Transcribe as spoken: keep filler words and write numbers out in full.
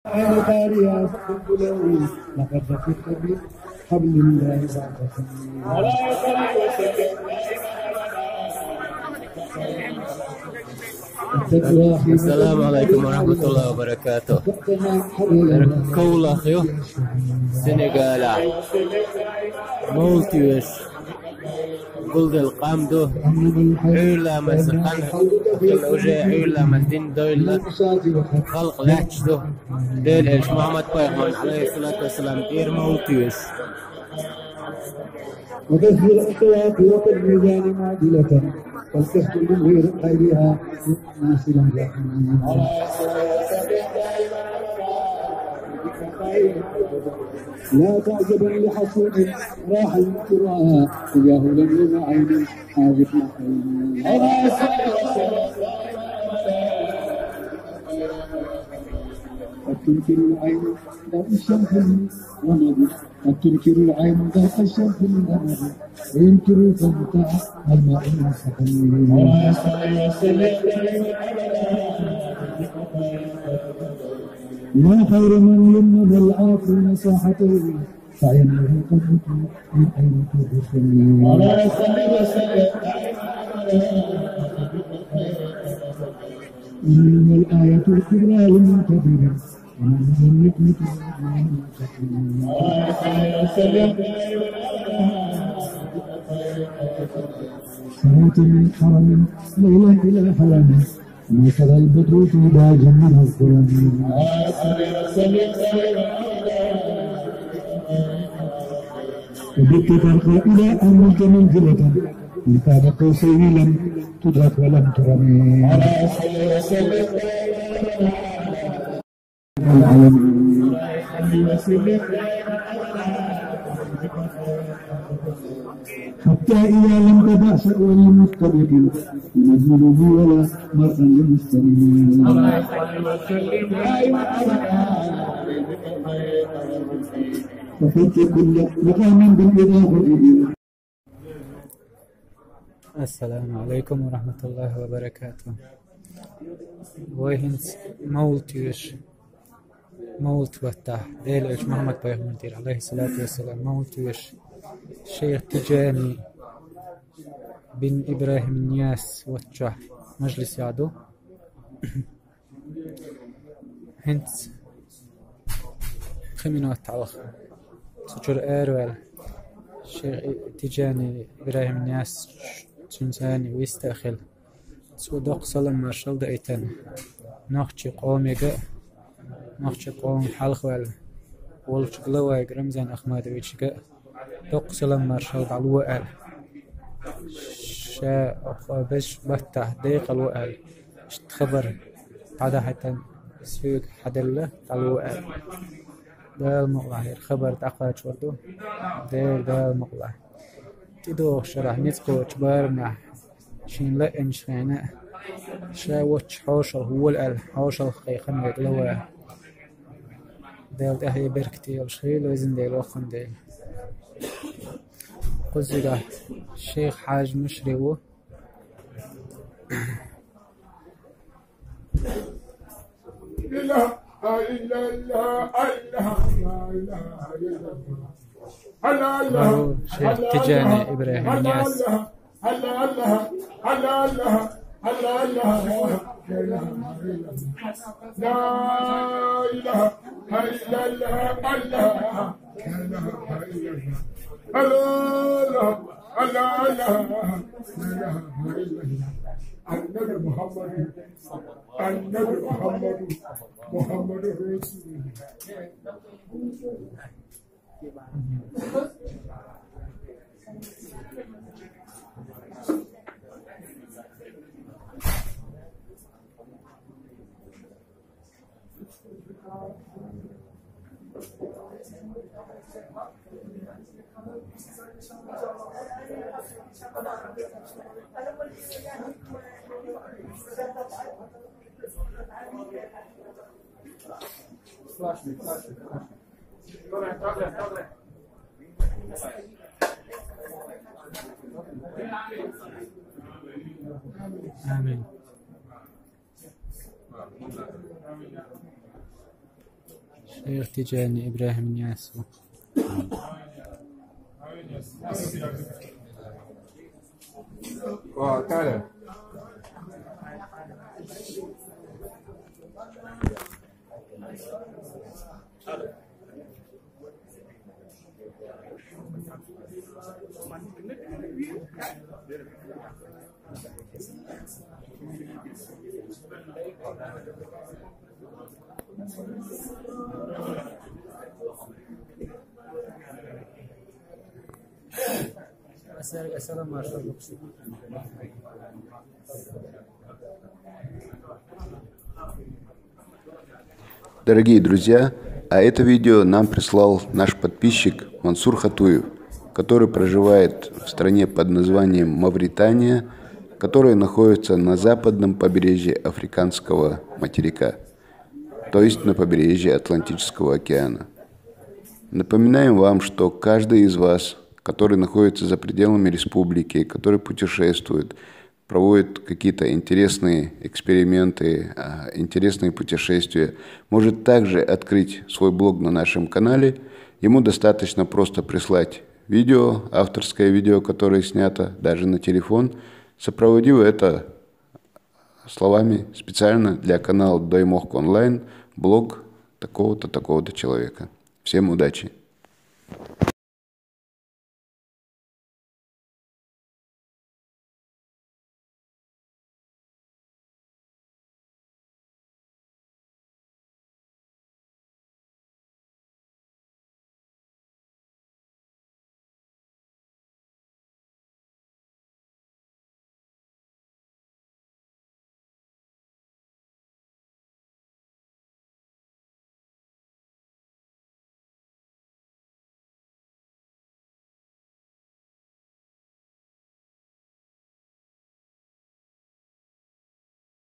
عين دارها فقلت له: لقد رفقت بحبل الله بعد حين. السلام عليكم ورحمة الله وبركاته. Kowlahyu Senegal'a. Мовлат йоьш. Гулдел къам ду. Ӏуьйрламас хан, уже Ӏуьйрламас дин дойла. Халкъ лаьтташ ду. Дела элча Мухьаммад-пайхамар, عليه الصلاة والسلام, тӀера мовлат йоьш. وتسجل الأصوات وقد ميزان معدلة، فلتسجل من غير غيرها من الناس لم يكن. لا تعجبا لحسود راح ينكرها، إذا هو لم ير عين حاجت عين. قد تنكر العين ضوء الشمس من رمض، قد تنكر العين ضوء الشمس من رمض، وينكر الفم طعم الماء من سقم. يا خير من لم يلعق نصاحته، فإنه قد أتى من أين تبصر. إنما الآية الكبرى للمنتظر، ومن هو النعمة العظمى للمتقين. سريت من حرم ليلا إلى حرم، ما ترى البدر في باج من الظلم. وبت ترقى إلى أن نلت منزلة من قاب قوسين لم تدرك ولم ترم. العالمين. حتى إذا لم تدع سأوى لمختبئ ينزل بي ولا مرءا لمستلم. وفدت كل مقام بالإضافة إلى. Ассаламу Ӏалайкум ва рахьматуллахӀи ва баракатухӀ. Вай хӀинца мовлат йоьш, мовлат баттахь, Дела элча Мухьаммад-пайхамар тӀера, عليه الصلاة والسلام, мовлат йоьш, шайх Тиджани бин ИбрахӀим Нияз ваччохь мажлис яду. ХӀинца кхин минот хьалха цу чуьра араваьлла шайх Тиджани ИбрахӀим Нияз, цуьнца вист а хилла, цо доккха салам-маршалла даийтина нохчийн къомега а, нохчийн къоман хьалхаваьлла волчу главайга Рамзан Ахмадовичга а доккха салам-маршалла дӀало аьлла. Ша оха безачу баттахь декъало аьлла, иштта хабар дӀадахьийтина соьга хьаделла дӀало аьлла. Дала мукъалахь, хӀара хабар дӀакхачор ду. Дера Дала мукъалахь. ТӀедогӀучу шарахь ницкъ кхочу барамехь шена лаьанчу хенахь а, ша воцчу хьошалгӀа вола аьлла, хьошалгӀа кхайкхина вегла ван. Дала тӀаьхье беркате йолуш хуьлда, везан Дела, воккхан Дела. Кхузигахь шайх Хьаьжа Мушри ву. لا إله إلا الله، لا إله إلا الله، لا إله إلا الله. الله، الله، هو شيخ الله، تجاني الله، إبراهيم الله، نياس. الله، الله، الله، الله، الله، الله، لا إله إلا الله. لا إله إلا الله، الله، لا إله إلا الله. الله، الله، الله، الله، لا إله إلا الله. النبي محمد، النبي محمد، محمد رسول الله. آمين. Эртиджани Ибрагьим Нясов. О, Таля. Дорогие друзья, а это видео нам прислал наш подписчик Мансур Хатуев, который проживает в стране под названием Мавритания, которая находится на западном побережье африканского материка, то есть на побережье Атлантического океана. Напоминаем вам, что каждый из вас, который находится за пределами республики, который путешествует, проводит какие-то интересные эксперименты, а, интересные путешествия, может также открыть свой блог на нашем канале. Ему достаточно просто прислать видео, авторское видео, которое снято даже на телефон, сопроводив это словами: «Специально для канала Даймохк Онлайн блог такого-то, такого-то человека». Всем удачи!